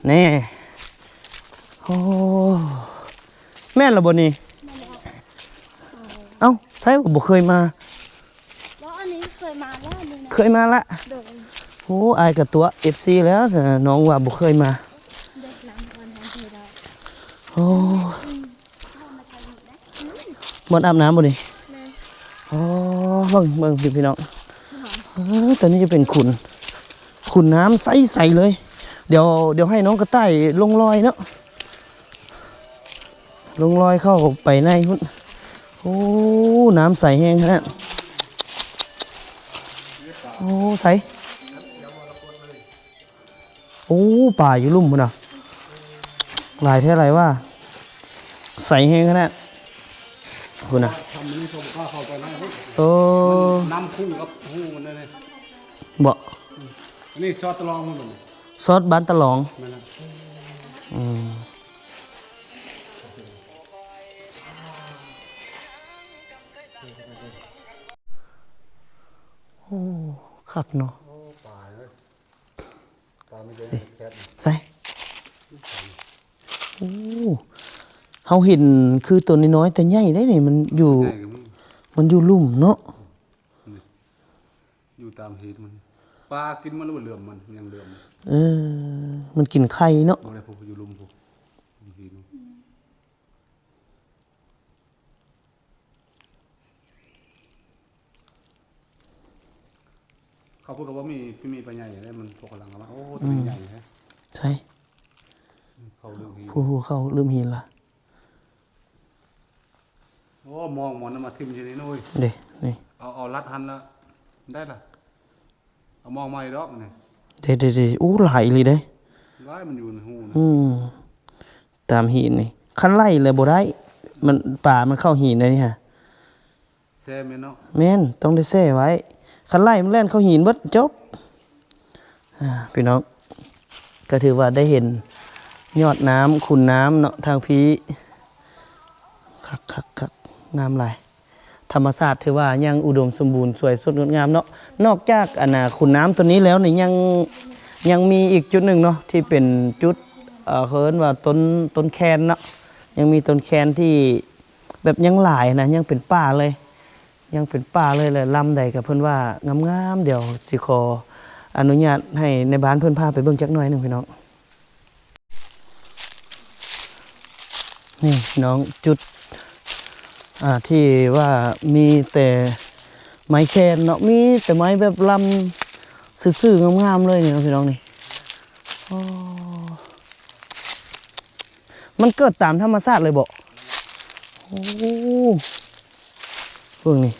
ແນ່ ໂອ້ ແມ່ນລະບໍ່ນີ້? ແມ່ນແລ້ວ. ເອົ້າ ໃສວ່າບໍ່ເຄີຍມາ? ບໍ່ ອັນນີ້ເຄີຍມາແລ້ວ ອັນນີ້ນະ ເຄີຍມາລະ. ໂດຍ. ໂອ້ ອ້າຍກະຕົວະເອັຟຊີແລ້ວ ນ້ອງວ່າບໍ່ເຄີຍມາ. ໂອ້ ບ່ອນອາບນ້ຳບໍ່ນີ້? ແມ່ນ. ອໍ ເບິ່ງ ເບິ່ງ ພີ່ນ້ອງ ເອີ ຕົວນີ້ຈະເປັນຂຸນ ຂຸນນ້ຳໃສໆເລີຍ. ດຽວ ດຽວໃຫ້ນ້ອງກະຕ່າຍລົງລອຍເນາະ ລົງລອຍເຂົ້າໄປໃນພຸ້ນ. ໂອ້ ນ້ຳໃສແຮງຂະໜາດ ໂອ້ ໃສ. ໂອ້ ປາຢູ່ລຸ່ມພຸ້ນນະ ຫຼາຍແທ້ຫຼາຍວ່າ ໃສແຮງຂະໜາດ ພຸ້ນນະ. ຖ້ຳນີ້ເຂົາບໍ່ກ້າເຂົ້າໄປນະ. ເອີ ນ້ຳຄຸ້ງກັບຮູມັນເດ້. ບໍ່ ອັນນີ້ຊອດຕະລອງພຸ້ນ. ຊອດບ້ານຕະລອງ. ແມ່ນລະ. ອືມ. ໂອ້ ຄັກເນາະ. ໃສ ໂອ້ ເຮົາເຫັນຄືໂຕນ້ອຍໆ ແຕ່ໃຫຍ່ເດ້ນີ້ ມັນຢູ່ ມັນຢູ່ລຸ່ມເນາະ ຢູ່ຕາມຮີດມັນ. ປາກິນມັນແລ້ວບໍ່ເຫຼືອມ ມັນຍັງເຫຼືອມ. ເອີ ມັນກິນໄຂ່ເນາະ. ບໍ່ໄດ້ ຢູ່ລຸ່ມພຸ້ນ. ເຂົາພຸ້ນກໍບໍ່ມີ ມີປາໃຫຍ່ເດ້ ມັນພວກກຳລັງເອົາມາ. ໂອ້ ຕົວນີ້ໃຫຍ່ແທ້. ໃສ? ເຂົາລືມຫີນ ຜູ້ ຜູ້ເຂົາລືມຫີນລະ. ໂອ້ ມອງ ມອງນັ້ນມາຖິ້ມຢູ່ນີ້ເນາະເວີຍ. ເດ້ ນີ້ ເອົາ ເອົາລັດຫັ້ນລະ ໄດ້ລະ. ເອົາມອງໃໝ່ດອກນີ້. ເດ້ໆໆ ໂອ້ ຫຼາຍອີ່ຫຼີເດ້. ຫຼາຍ ມັນຢູ່ໃນຮູນະ. ອືມ ຕາມຫີນນີ້ ຄັນໄລ່ແລ້ວບໍ່ໄດ້ ມັນ ປາມັນເຂົ້າຫີນໄດ໋ນີ້ຫະ. ແຊ່ແມ່ນເນາະ. ແມ່ນ ຕ້ອງໄດ້ແຊ່ໄວ້ ຄັນໄລ່ມັນແລ່ນເຂົ້າຫີນເບິດ ຈົບ. ອ່າ ພີ່ນ້ອງ ກໍຖືວ່າໄດ້ເຫັນຍອດນ້ຳ ຂຸນນ້ຳເນາະ ທາງພີ້ ຄັກໆໆ ງາມຫຼາຍ. ທຳມະຊາດຖືວ່າຍັງອຸດົມສົມບູນ ສວຍສົດງົດງາມເນາະ. ນອກຈາກ ອັນນ່າ ຂຸນນ້ຳຕົວນີ້ແລ້ວນີ້ ຍັງ ຍັງມີອີກຈຸດໜຶ່ງເນາະ ທີ່ເປັນຈຸດ ເອີ ເຂົາເອີ້ນວ່າຕົ້ນ ຕົ້ນແຄນເນາະ. ຍັງມີຕົ້ນແຄນທີ່ແບບຍັງຫຼາຍນະ ຍັງເປັນປ່າເລີຍ ຍັງເປັນປ່າເລີຍ. ແລະ ລຳໃດກໍເພິ່ນວ່າງາມໆ ດຽວຊິຂໍອະນຸຍາດໃຫ້ນາຍບ້ານເພິ່ນພາໄປເບິ່ງຈັກໜ້ອຍໜຶ່ງ ພີ່ນ້ອງ. ນີ້ພີ່ນ້ອງ ຈຸດ ອ່າ ທີ່ວ່າມີແຕ່ໄມ້ແຄນເນາະ ມີແຕ່ໄມ້ແບບລຳຊື່ໆ ງາມໆ ເລີຍນີ້ເນາະ ພີ່ນ້ອງນີ້. ອໍ ມັນເກີດຕາມທຳມະຊາດເລີຍບໍ? ໂອ້ ເບິ່ງນີ້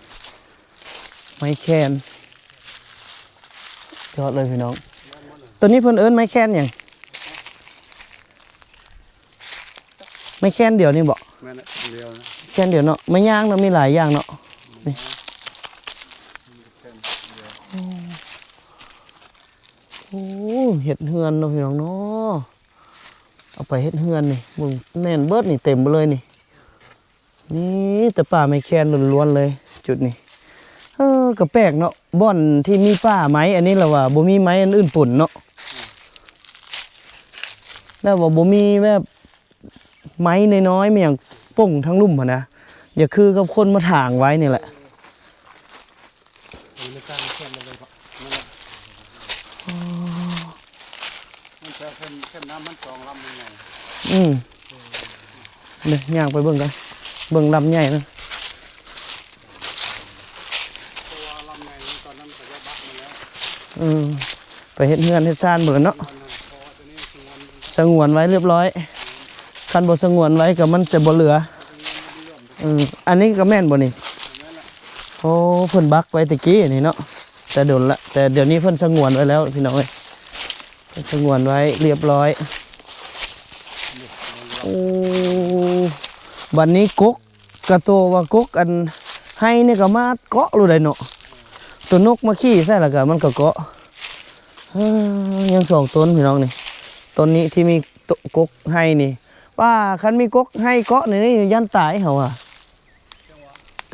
ໄມ້ແຄນ ສຸດຍອດເລີຍພີ່ນ້ອງ. ຕົວນີ້ເພິ່ນເອີ້ນໄມ້ແຄນຫຍັງ? ໄມ້ແຄນດຽວນີ້ບໍ? ແມ່ນແຫຼະ ອັນດຽວນະ ແຄນດຽວເນາະ. ໄມ້ຍາງເນາະ ມີຫຼາຍຢ່າງເນາະ. ນີ້ ໂອ້ ເຮັດເຮືອນເນາະ ພີ່ນ້ອງເນາະ. ເອົາໄປເຮັດເຮືອນນີ້ ເບິ່ງ ແໜ້ນເບິດນີ້ ເຕັມໄປເລີຍນີ້. ມີແຕ່ປ່າໄມ້ແຄນລ້ວນໆ ເລີຍຈຸດນີ້. ເອີ ກໍແປກເນາະ ບ່ອນທີ່ມີປ່າໄມ້ອັນນີ້ລະວ່າ ບໍ່ມີໄມ້ອັນອື່ນປົນເນາະ. ແລ້ວວ່າບໍ່ມີແບບໄມ້ນ້ອຍໆ ແມ່ນຫຍັງປົງທາງລຸ່ມຫັ້ນນະ. ຢ່າຄືກັບຄົນມາຖາງໄວ້ນີ້ແຫຼະ. ເອີ ມັນຈະເຂັ້ນ ເຂັ້ນນ້ຳມັນສອງລຳໃຫຍ່. ອືມ ເດີ ຍ່າງໄປເບິ່ງກັນ ເບິ່ງລຳໃຫຍ່ນະ. ເພາະວ່າລຳໃຫຍ່ນີ້ຕອນນັ້ນເຂົາເຈົ້າບັກມາແລ້ວ. ເອີ ໄປເຮັດເຮືອນເຮັດຊານເບິ່ງເນາະ. ສະຫງວນໄວ້ລຽບລ້ອຍ ຄັນບໍ່ສະຫງວນໄວ້ກໍມັນຈະບໍ່ເຫຼືອ. ເອີ ອັນນີ້ກໍແມ່ນບໍ່ນີ້? ໂອ້ ເພິ່ນບັກໄວ້ແຕ່ກີ້ນີ້ເນາະ ແຕ່ດົນລະ ແຕ່ດຽວນີ້ເພິ່ນສະຫງວນໄວ້ແລ້ວ ພີ່ນ້ອງເອີຍ. ເພິ່ນສະຫງວນໄວ້ລຽບລ້ອຍ. ໂອ້ ບັດນີ້ກົກ ກະໂຕວ່າກົກອັນໄຮ່ນີ້ກໍມາເກາະໂລດໄດ໋ເນາະ. ໂຕນົກມາຂີ້ໃສ່ລະກະມັນກໍເກາະ. ເອີ ຍັງສອງຕົ້ນພີ່ນ້ອງນີ້ ຕົ້ນນີ້ທີ່ມີກົກໄຮ່ນີ້. ວ່າຄັນມີກົກໄຮ່ເກາະນີ້ຢ້ານຕາຍເຮົາວ່າ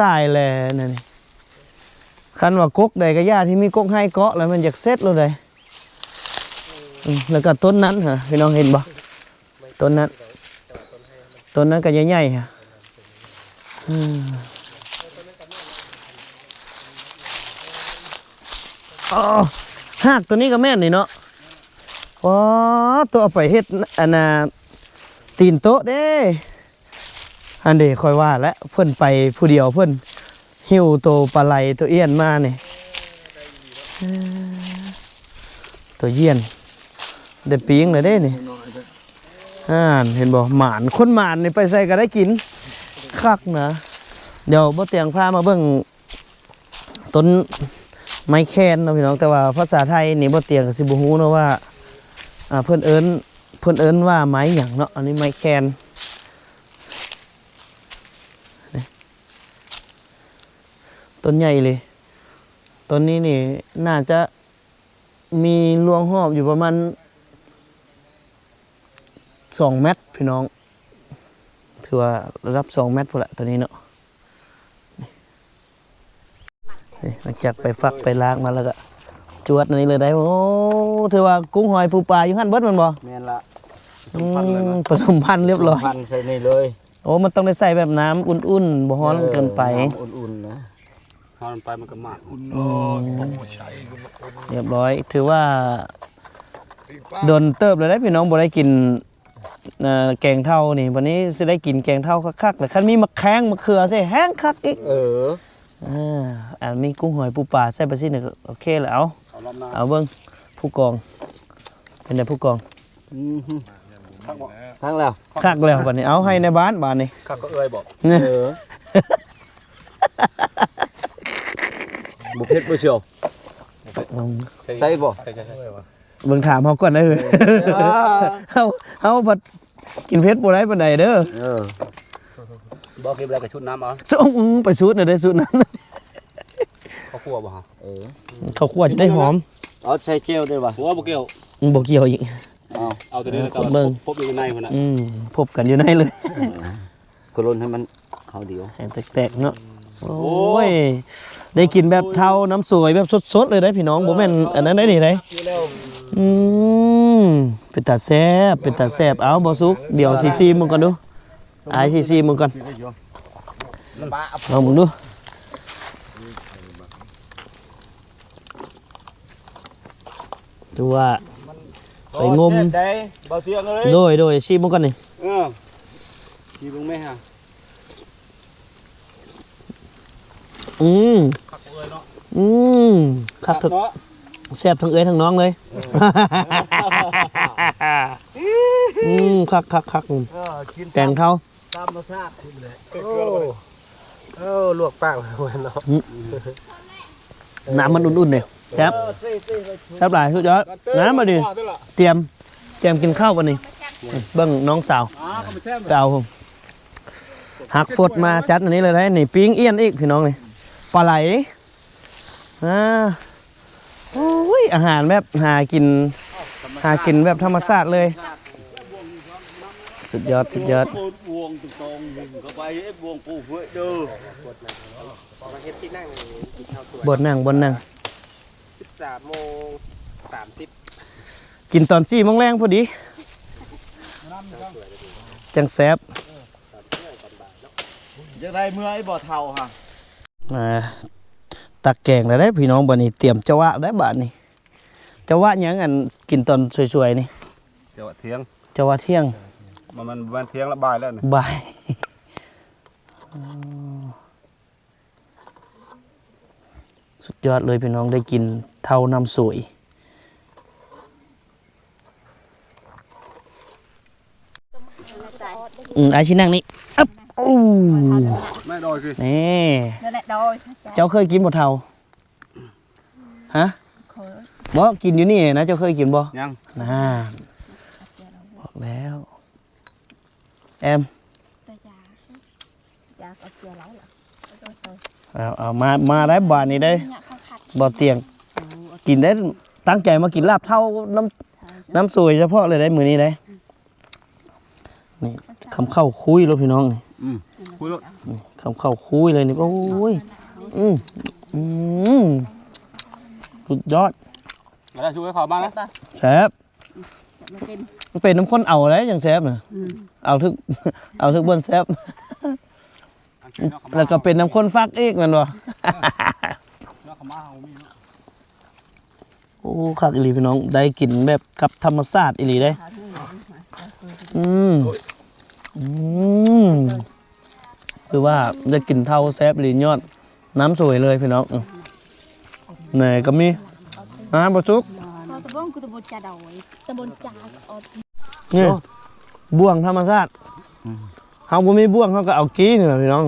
ຕາຍແຫຼະນັ້ນນີ້. ຄັນວ່າກົກໃດກໍຢ່າທີ່ມີກົກໄຮ່ເກາະແລ້ວມັນຢາກເສັດໂລດໄດ໋. ອືມ ແລ້ວກໍຕົ້ນນັ້ນຫະ ພີ່ນ້ອງເຫັນບໍ່? ຕົ້ນນັ້ນ ຕົ້ນນັ້ນກໍໃຫຍ່ໆ ຫະ. ເອີ ອໍ ຮາກໂຕນີ້ກໍແມ່ນນີ້ເນາະ. ອໍ ໂຕເອົາໄປເຮັດອັນນ່າ ຕີນໂຕະເດ້. ອັນເດ ຂ້ອຍວ່າແຫຼະ ເພິ່ນໄປຜູ້ດຽວ ເພິ່ນຫິ້ວໂຕປາໄຫຼ ໂຕອຽນມານີ້. ເອີ ໂຕຢ້ຽນ ໄດ້ປີ້ງແລ້ວເດ້ນີ້. ອ່ານ ເຫັນບໍ່ ໝານ ຄົນໝານນີ້ໄປໃສກໍໄດ້ກິນ ຄັກນະ. ດຽວບໍ່ຕຽງພາມາເບິ່ງ ຕົ້ນໄມ້ແຄນເນາະພີ່ນ້ອງ ແຕ່ວ່າພາສາໄທນີ້ບໍ່ຕຽງກໍຊິບໍ່ຮູ້ເນາະວ່າ ອ່າ ເພິ່ນເອີ້ນ ເພິ່ນເອີ້ນວ່າໄມ້ຫຍັງເນາະ. ອັນນີ້ໄມ້ແຄນ ນີ້ ຕົ້ນໃຫຍ່ເລີຍ. ຕົ້ນນີ້ນີ້ໜ້າຈະ ມີລວງຮອບຢູ່ປະມານສອງແມັດພີ່ນ້ອງ ຖືວ່າລະດັບສອງແມັດພຸ້ນແຫຼະໂຕນີ້ເນາະ. ນີ້ ຫຼັງຈາກໄປຝັກໄປລາກມາແລ້ວກະຈວດອັນນີ້ເລີຍໄດ໋. ໂອ້ ຖືວ່າກຸ້ງຫອຍປູປາຢູ່ຫັ້ນເບິດແມ່ນບໍ່? ແມ່ນລະ ອືມ ປະສົມພັນລຽບລ້ອຍ ປະສົມພັນໃສ່ນີ້ເລີຍ. ໂອ້ ມັນຕ້ອງໄດ້ໃສ່ແບບນ້ຳອຸ່ນໆ ບໍ່ຮ້ອນເກີນໄປ ເອີ ນ້ຳອຸ່ນໆນະ. ເຮົາໄປມັນກໍມາ ອືມ ລຽບຮ້ອຍ ຖືວ່າດົນເຕີບແລ້ວເດ້ພີ່ນ້ອງ ບໍ່ໄດ້ກິນ ເອີ ແກງເທົານີ້. ບັດນີ້ຊິໄດ້ກິນແກງເທົາຄັກໆ ແລ້ວຄັນມີໝາກແຄງໝາກເຂືອໃສ່ແຮງຄັກອີກ. ເອີ ອ່າ ອັນມີກຸ້ງຫອຍປູປາໃສ່ບັດຊີ້ນີ້ກໍໂອເຄແລ້ວ. ເອົາ ເອົາເບິ່ງຜູ້ກອງ ເປັນໃດຜູ້ກອງ? ອືມ ຄັກບໍ່? ຄັກແລ້ວ ຄັກແລ້ວບັດນີ້ ເອົາໃຫ້ໃນບ້ານ ບາດນີ້ ຄັກກໍເອື້ອຍບໍ? ເອີ ບໍ່ເຜັດບໍ່ສ່ຽວ ອືມ ໃສ່ບໍ່? ເບິ່ງຖາມເຮົາກ່ອນເດີ ເອີ ເຮົາ ເຮົາພັດ ກິນເຜັດບໍ່ໄດ້ປານໃດເດີ ເອີ ບໍ່ກິນບໍ່ໄດ້ກໍຊຸດນ້ຳເອົາ ຊຸດ ອືມ ໄປຊຸດນະເດ້ ຊຸດນ້ຳ ເຂົ້າຂົ້ວບໍ່ຮະ? ເອີ ເຂົ້າຂົ້ວຈະໄດ້ຫອມ ເອົາໃສ່ແຈ່ວໄດ້ບໍ່? ບໍ່ ບໍ່ກ່ຽວ ອືມ ບໍ່ກ່ຽວອີກ ເອົາ ເອົາຕົວນີ້ ເອີ ແລ້ວກໍພົບຢູ່ໃນພຸ້ນນະ ອືມ ພົບກັນຢູ່ໃນເລີຍ ກໍລົນໃຫ້ມັນເຂົ້າດຽວ ໃຫ້ແຕກໆເນາະ ໂອ້ຍ ໄດ້ກິນແບບເທົານ້ຳສວຍແບບສົດໆເລີຍເດ້ພີ່ນ້ອງ ບໍ່ແມ່ນອັນນັ້ນໄດ໋ນີ້ເດ້ ອືມ ເປັນຕາແຊບ ເປັນຕາແຊບ ເອົາ ບໍ່ສຸກ ດຽວຊິຊີມເບິ່ງກ່ອນດູ ອ້າຍຊິຊີມເບິ່ງກ່ອນ ລອງເບິ່ງດູ ຖືວ່າໄປງົມ ບໍ່ແຊບໃດ໋ ບໍ່ຕຽງເອີຍ ໂດຍ ໂດຍ ຊີມເບິ່ງກ່ອນນີ້ ເອີ ຊີມເບິ່ງແມ່ຫາ ອືມ ຄັກເອີຍເນາະ ອືມ ຄັກ ຄັກເນາະ ແຊບທັງເອື້ອຍທັງນ້ອງເລີຍ ເອີ ອືມ ຄັກໆໆ ເອີ ກິນແກງເທົາ ຕາມທຳມະຊາດຊິແຫຼະ ໂອ້ ເອີ ລວກປາກແລ້ວເນາະ ອືມ ນ້ຳມັນອຸ່ນໆເດ້ ແຊບ ແຊບຫຼາຍ ສຸດຍອດ ນະ ບັດນີ້ ຕຽມ ຕຽມກິນເຂົ້າບັດນີ້ ເບິ່ງນ້ອງສາວ ໄປເອົາ ຫັກຟົດມາຈັດອັນນີ້ເລີຍໄດ໋ ນີ້ ປີ້ງອ່ຽນອີກພີ່ນ້ອງນີ້ ປາໄຫຼ ອ່າ ໂອ້ຍ ອາຫານແບບຫາກິນ ຫາກິນແບບທຳມະຊາດເລີຍ ສຸດຍອດ ສຸດຍອດ ບ່ອນນັ່ງ ບ່ອນນັ່ງ ສິບສາມໂມງສາມສິບ ກິນຕອນສີ່ໂມງແລງພໍດີ ຈັ່ງແຊບ ຢາກໄດ້ເມື່ອບໍ່ເຖົ້າຫະ ອ່າ ຕັກແກງແລ້ວເດ້ພີ່ນ້ອງ ບາດນີ້ຕຽມຈະວະໄດ້ບາດນີ້ ຈະວະຫຍັງ ອັນກິນຕອນສວຍໆນີ້ ຈະວະທ່ຽງ ຈະວະທ່ຽງ ມັນ ມັນ ມັນທ່ຽງລະ ບ່າຍແລ້ວນີ້ ບ່າຍ ອືມ ສຸດຍອດເລີຍພີ່ນ້ອງ ໄດ້ກິນເທົານ້ຳສວຍ ອືມ ອ້າຍຊິນັ່ງນີ້ ອັບ ໂອ້ ນີ້ ນັ້ນແຫຼະ ໂດຍ ເຈົ້າເຄີຍກິນບໍ່ເທົາ? ຮະ? ບໍ່ ກິນຢູ່ນີ້ນະ ເຈົ້າເຄີຍກິນບໍ່? ຍັງ ນາ ບອກແລ້ວ ແອມ ເອົາ ເອົາ ມາ ມາໄດ້ບາດນີ້ໄດ້ ບໍ່ຕຽງ ກິນໄດ້ ຕັ້ງໃຈມາກິນລາບເທົານ້ຳ ນ້ຳສວຍສະເພາະເລີຍໄດ້ມື້ນີ້ໄດ້ ນີ້ ຄຳເຂົ້າຄຸຍໂລດພີ່ນ້ອງນີ້ ອືມ ຄຸຍໂລດ ນີ້ ຄຳເຂົ້າຄຸຍເລີຍນີ້ ໂອ້ຍ ອືມ ອືມ ສຸດຍອດ ມາໄດ້ ຊຸກໃຫ້ເຂົ້າມານະ ແຊບ ມາກິນ ມັນເປັນນຳຄົນເອົາໄດ໋ ຈັ່ງແຊບນະ ອືມ ເອົາຖືກ ເອົາຖືກບ່ອນແຊບ ແລ້ວກໍເປັນນຳຄົນຟັກອີກແມ່ນບໍ່? ໂອ້ ຄັກອີ່ຫຼີພີ່ນ້ອງ ໄດ້ກິນແບບກັບທຳມະຊາດອີ່ຫຼີເດ້ ອືມ ອືມ ຄືວ່າໄດ້ກິນເທົາແຊບອີ່ຫຼີ ຍອດ ນ້ຳສວຍເລີຍພີ່ນ້ອງ ອືມ ແໜ່ກໍມີ ອາ ບໍ່ສຸກ ຕຳບົນ ຕຳບົນຈາດອຍ ຕຳບົນຈາດອອຍ ນີ້ ບ່ວງທຳມະຊາດ ອືມ ເຮົາບໍ່ມີບ່ວງ ເຮົາກໍເອົາກີ້ນີ້ລະພີ່ນ້ອງ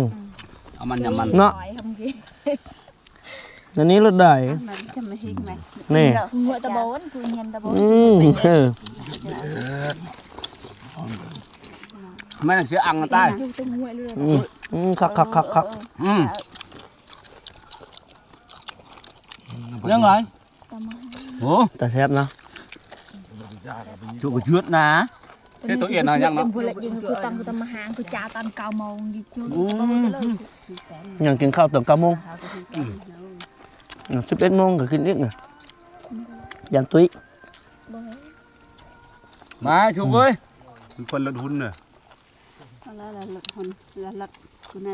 ເອົາມັນຍຳມັນເນາະ ອັນນີ້ລົດໄດ ນີ້ ຫົວຕະໂບນ ຜູ້ຮຽນຕະໂບນ ອືມ ເອີ ແມ່ນເສຍອັງຕາຍ ອືມ ອືມ ຄັກໆໆ ອືມ ຍັງໄງ? ໂອ້ ຕາແຊບເນາະ ຈຸກະເຈືອດນາ ເຮັດໂຕເອັນເນາະ ຍັງເນາະ ຍັງກິນເຂົ້າຕອນເກົ້າໂມງ ອືມ ຍັງກິນເຂົ້າຕອນເກົ້າໂມງ ອືມ ສິບເອັດໂມງກໍກິນອີກນະ ຢ້ານຕຸ້ຍ ມາ ຊຸກເອີຍ ເພິ່ນລົດຫຸ່ນເດີ ເອົາລະ ລົດຫຸ່ນ ລົດ ລົດ ອືມ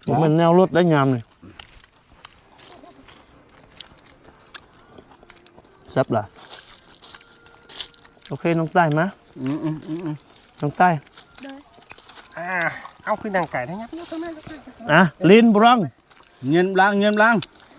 ບໍ່ແມ່ນແນວລົດໄດ້ຍາມນີ້ ແຊບຫຼາຍ ໂອເຄ ນ້ອງໃຕ້ມາ ອືມໆໆໆ ນ້ອງໃຕ້ ໂດຍ ອ່າ ເອົາ ຄືນັ່ງໄກແທ້ ຍັບໆ ທາງນັ້ນ ອ່ະ ລິນບຣອງ ເງິນບລາງ ເງິນບລາງ